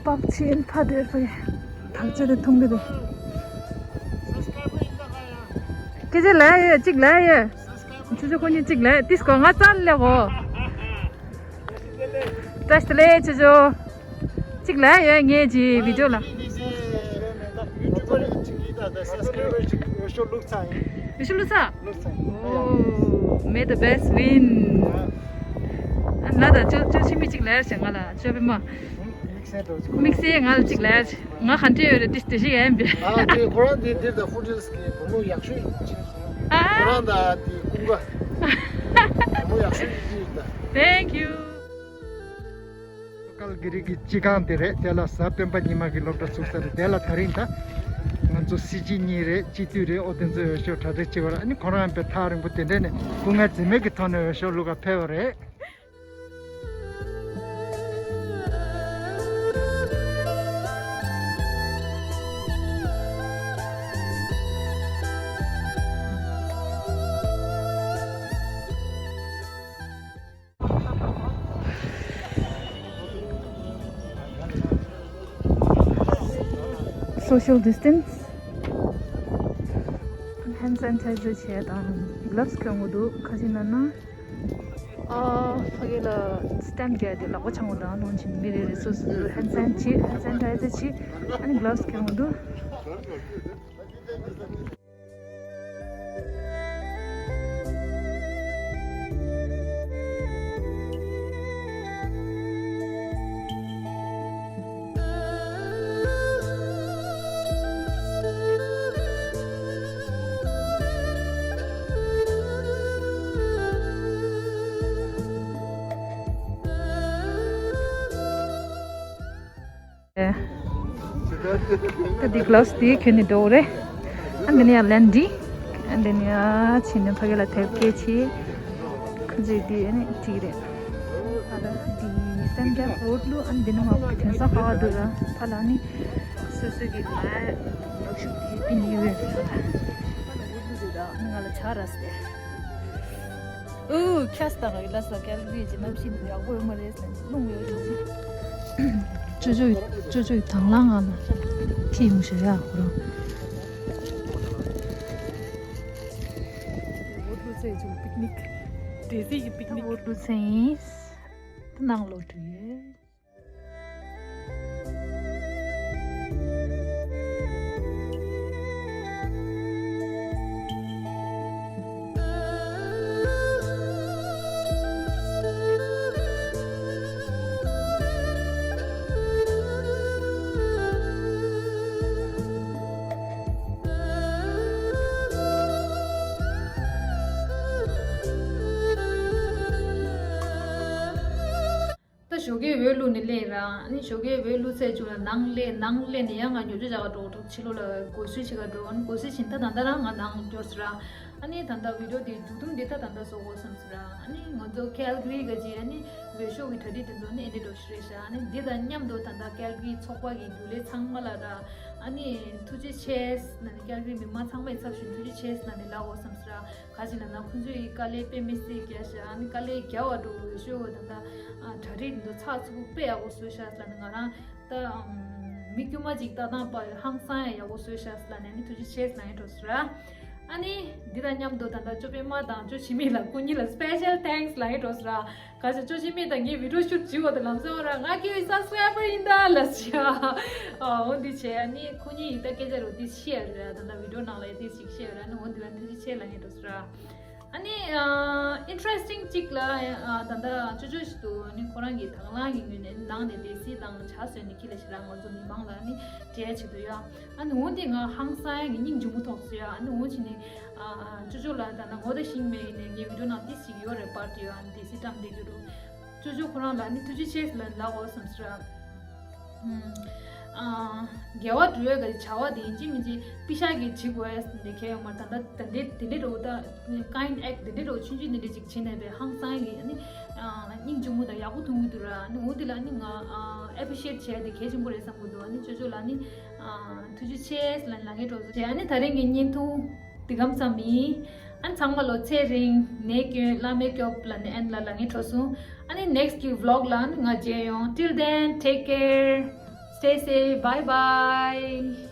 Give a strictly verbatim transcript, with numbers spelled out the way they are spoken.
པག་ཆེན་ཕ་དེར་ཕ་གི་ཐག་ཆོད་དེ་མཐོང་གི་དེ། སྐད་ཆ་ལ་ཡོད་གཅིག་ལ་ཡོད། ཆུ་ཆུ་ཁོ་གཉིས་གཅིག་ལ་ཏིས་གོ་ང་ཙམ་ལས་གོ། བཀྲ་ཤིས་བདེ་ལེགས་ཆུ་ཆུ། གཅིག་ལ་ཡོད་ངས་ཀྱི་བི་ཌིའོ་ལ། ཡུ་ཊུབ་པར་གཅིག་གིས་ད་ད་སབ་སི་ཀ་རའི་བར་གཅིག་འོས་ཤོག་བླུགས་ཚར་ཡིན། འོས་ཤོག་བླུགས་ཚར། བླུགས་ཚར་ཡིན། Oh, may the best win. ང་ལ་ཅོ་ཅོ་ཆི་མི་གཅིག་ལ་ཡར་ཞེ་ང་ལ་ཅོ་པི་མ། དམིགས་བསལ་འགྲོ་ཆུང་། དམིགས་བསལ་ང་ལ་གཅིག་ལ་ཡར་ང་ག་འདྲ་ཡོད་རེད་ཏིས་དེ་ཞིག་ཡིན་པས། ཨ་དེ་ཁོ་རང་དེ་འདིར་ད་ཧུ་ཊེལ་གི་བུ་མོ་ཡག་ཤོས་ཡིན་ཆེ་སོང་། ཨ། ཁོ་རང་ད་དེ་ཀུན་དགའ་བུ་མོ་ཡག་ཤོས་ཡིན་ད། Thank you. ཀལ་གི་རི་གི་སྤྱི་ཁང་དེ་རེད། དེ་ལ་གཟའ་སྤེན་པ་ཉི་མ་གི་སློབ་གྲྭ་ཚུགས་ས་རེད། དེ་ལ་ད་རིང་ད་ང་ཚོ་སྲིད་སྤྱི་གཉིས་རེད། སྤྱི་འཐུས་རེད། ཨོ་དེ་ཚོ་འོས་ཤོག་གྲ་སྒྲིག་བྱེད་པ་རེད། ཨ་ནི་ཁོ་རང་ཡང་དཔེ་ཐག་རིང་པོ་དེ་འདྲས་ནས་སྐུ་ངལ་འཛེམས་མེད་ཀྱི་ཐོག་ནས་འོས་ཤོག་བླུག་ག་ཕེབས་པ་རེད། Social distance, hand sanitizer བྱས་དང་gloves གྱོན་དགོས་འདུག་ག་ཅི་ན་ན། ཨ་ཕ་གི་ལ་སི་ཊེམ་བརྒྱབ་དེ་ལག་པ་འཆང་བ་དང་ནང་ཆེན་མི་རེ་རེ་སོ་སོ་hand sanitizer བྱས། hand sanitizer བྱས། ཨ་ནི་gloves གྱོན་དགོས་འདུག་ད་འདི་གི་ལོབས་འདི་གྱོན་ནས་འགྲོ་རེད། ཨ་འདི་ནས་ཡང་ལན་འདི། ཨ་འདི་ནས་ཡང་ཕྱིན་ནས་ཕ་གི་ལ་དེབ་སྐྱེལ་བྱས། ཁོ་ཚོས་འདི་ཨ་ནི་བྲིས་རེད། ཨ་ད་འདི་སེམས་རྒྱ་བོད་ལུ་ཨ་འདི་ནས་མ་དེང་སང་ཧ་བ་འདུག་ར་ཕ་ལ་ནི་སོ་སོ་གི་ལ་ནག་ཤུགས་དེ་པི་ནི་ཡོད་རེད། ཕ་ལ་བོད་ལུ་འདུག་ར་ང་ལ་ཆ་ར་སྟེ། ཨུ། ཁྱས་དང་ཡི་ལ་ས་ཀལ་རི་གི་གནམ་གཤིས་ཡག་པོ་ཡོད་མ་རེད་ཟེར་རླུང་ཡོད་ཅུང་། ཅོ་ཅོ་ཅོ་ཅོ་དང་བླངས་ང་ལ་ཁྱི་ཡོང་ཞེས་ཡག་པོ་རང་། འོ་ལུ་ཚེ་ཅུང་པིག་ནིག་འབྲས་སིལ་གྱི་པིག་ནིག་འོ་ལུ་ཚེ་ཡིན། ནང་ལོགས་འགྲོ་ཡོད། ད་ཞོགས་ཀས་འོས་བླུགས་ནས་སླེབས་ར། ཨ་ནི་ཞོགས་ཀས་འོས་བླུགས་ཚར་བྱུང་ལ་ནང་སླེབས། ནང་སླེབས་ནས་ཡང་ང་ཉོ་ཆ་བྱ་ག་འགྲོ་འགྲོ་ཕྱི་ལོགས་ལ་སྒོ་སྲུང་བྱེད་ག་འགྲོ། ཨ་ནི་སྒོ་སྲུང་བྱིན་ད་ད་ལྟ་རང་ང་ནང་འབྱོར་སོང་ར། ཨ་ནི་ད་ལྟ་བི་ཌིའོ་དེ་མཇུག་སྡོམ་འདི་ད་ད་ལྟ་བཟོ་དགོས་བསམ་སོང་ར། ཨ་ནི་ང་ཚོ་ཀལ་གྷ་རི་ག་ཅི་ཨ་ནི་འོས་ཤོག་གི་གྲ་སྒྲིག་དེ་ཚོ་ནི་ཨེ་འདྲ་འགྲོ་ཤི་རེད་ཤག་ཨ་ནི་འདི་དང་མཉམ་དུ་ད་ལྟ་ཀལ་གྷ་རི་ཚོགས་པ་གི་རྒྱུན་ལས་ཚང་མ་ལ་ར། ཨ་ནི་ཐུགས་རྗེ་ཆེ་ཟེར་ནས་ཀལ་གྷ་རི་མི་མང་ཚང་མའི་ཚབ་ཞུས་ཐུགས་རྗེ་ཆེ་ཟེར་ནས་ལབ་དགོས་བསམ་སོང་ར། ག་ཅི་ལབ་ན་ཁོང་ཚོས་དཀའ་ལས་དཔེ་མི་སྲིད་རྒྱག་ཤག་ཨ་ནི་དཀའ་ལས་རྒྱག་པ་འགྲོ་འོས་ཤོག་ད་ལྟ་གྲ་སྒྲིག་འདི་ཚགས་ཚུད་པོ་དཔེ་ཡག་པོ་བཟོས་ཤག་ལབ་ནས། ང་རང་ད་མི་དཀྱུས་མ་ཅིག་ལྟ་སྟངས་པ་ཧང་སང་ཡག་པོ་བཟོས་ཤག་ལབ་ནས་ནི་ཐུགས་རྗེ་ཆེ་ལབ་ཡིན་འགྲོ་སོང་ར། ཨ་ནི་འདི་དང་མཉམ་དུ་ད་ལྟ་ཅོ་པད་མ་དང་ཅོ་འཆི་མེད་ལ་ཁོ་གཉིས་ལ་སི་པེ་ཤལ་ཐེངས་ལབ་ཡིན་འགྲོ་སོང་ར། ག་ཚོད་ཅོ་འཆི་མེད་དང་ངའི་བི་ཌིའོ་ཤུཊ་བྱེད་དགོས་དེ་ལམ་སང་ར་ང་ཁྱེད་ཀྱི་སབ་སི་ཀ་རའི་བར་ཡིན་ད་ལབ་ཤག་འོ་འདི་བྱས་ཨ་ནི་ཁོ་གཉིས་ཡིན་ད་སྐད་ཆ་རོ་འདི་བཤད་ཡ་རེད་ད་ལྟ་བི་ཌིའོ་ནང་ལ་ཡ་འདི་ཞིག་བཤད་ཡ་རེད། ཨ་ནི་འོ་འདི་ལ་ཐུགས་རྗེ་ཆེ་ལབ་ཡིན་འགྲོ་སོང་ར། ཨ་ནི་ཨ་ཨིན་ཊི་རེ་སི་ཊིང་གཅིག་ལ་ཨ་ད་ལྟ་ཅོ་ཅོ་ཞིག་འདུག་ཨ་ནི་ཁོ་རང་གིས་དང་བླངས་ཀྱི་ངོས་ནས་ནང་ནས་ལས་གཟིགས་དང་ཇ་བཟོས་ནས་ཁྱི་ལ་ཞེ་དྲག་ང་ཚོ་མི་མང་ལ་ཨ་ནི་སྤྲད་བྱེད་དུ་ཡ། ཨ་ནི་འོ་འདི་ང་ཧང་སང་ཡ་གི་སྙིང་རྗེ་མོ་ཐོག་སོང་ཡ། ཨ་ནི་འོ་ཅི་ནི་ཨ་ཅོ་ཅོ་ལ་ད་ལྟ་ངོ་ད་ཤིང་མེད་ཡིན་ནས་ངའི་བི་ཌིའོ་ནང་ཏི་ཞིག་ཡོད་རེད་པར་ཏི་ཡ། ཨ་ནི་ལས་གཟིགས་བཀྲམ་བསྡད་རྒྱུ་རུ། ཅོ་ཅོ་ཁོ་རང་ལ་ནི་ཐུགས་རྗེ་ཆེ་ལབ་ལབ་འོ་བསམ་སོང་ར། ཨ་དགེ་བ་སྒྲུབ་ཡས་ཀྱི་བྱ་བ་དེ་ཡིན་གཅིག་མིན་གཅིག་པི་ཤ་གི་བྱེད་དགོས་ཡས་འདི་གལ་ཡོད་མ་རེད། ད་ལྟ་ད་འདི་འདི་འདྲའི་འགྲོ་ད་ཀའིན་ཨེག་འདི་འདྲའི་འགྲོ་ཆུང་ཆུང་འདི་འདྲའི་ཅིག་བྱེད་ནས་པའི་ཧང་སང་གི་ཨ་ནི་སྙིང་རྗེ་མོ་དང་ཡག་པོ་མཐོང་གི་འདུག་ར། ཨ་ནི་འོ་འདི་ལ་ནི་ང་ཨེ་པི་ཤི་ཨེཊ་བྱས་ཏེ་གལ་ཆེན་པོ་རེད་བསམ་གི་འདུག་ཨ་ནི་ཅོ་ཅོ་ལ་ནི་ཐུགས་རྗེ་ཆེ་ལབ་ལབ་ངེས་འགྲོ་བྱས། ཨ་ནི་ད་རིང་གི་བརྙན་ཐུང་འདི་གམ་ཙམ་ཡིན། ཨ་ནི་ཚང་མ་ལོ་ཚེ་རིང་ནད་སྐྱོན་བླ་མའི་སྐྱོབ་ལབ་ནས་ཨ་ནི་ལ་ལ་ངས་འགྲོ་སོང་། ཨ་ནི་ནེག་སི་ཊི་གི་བི་ལོག་ལ་ང་མཇལ་ཡོང་། Till then, take care. Stay safe. Bye bye.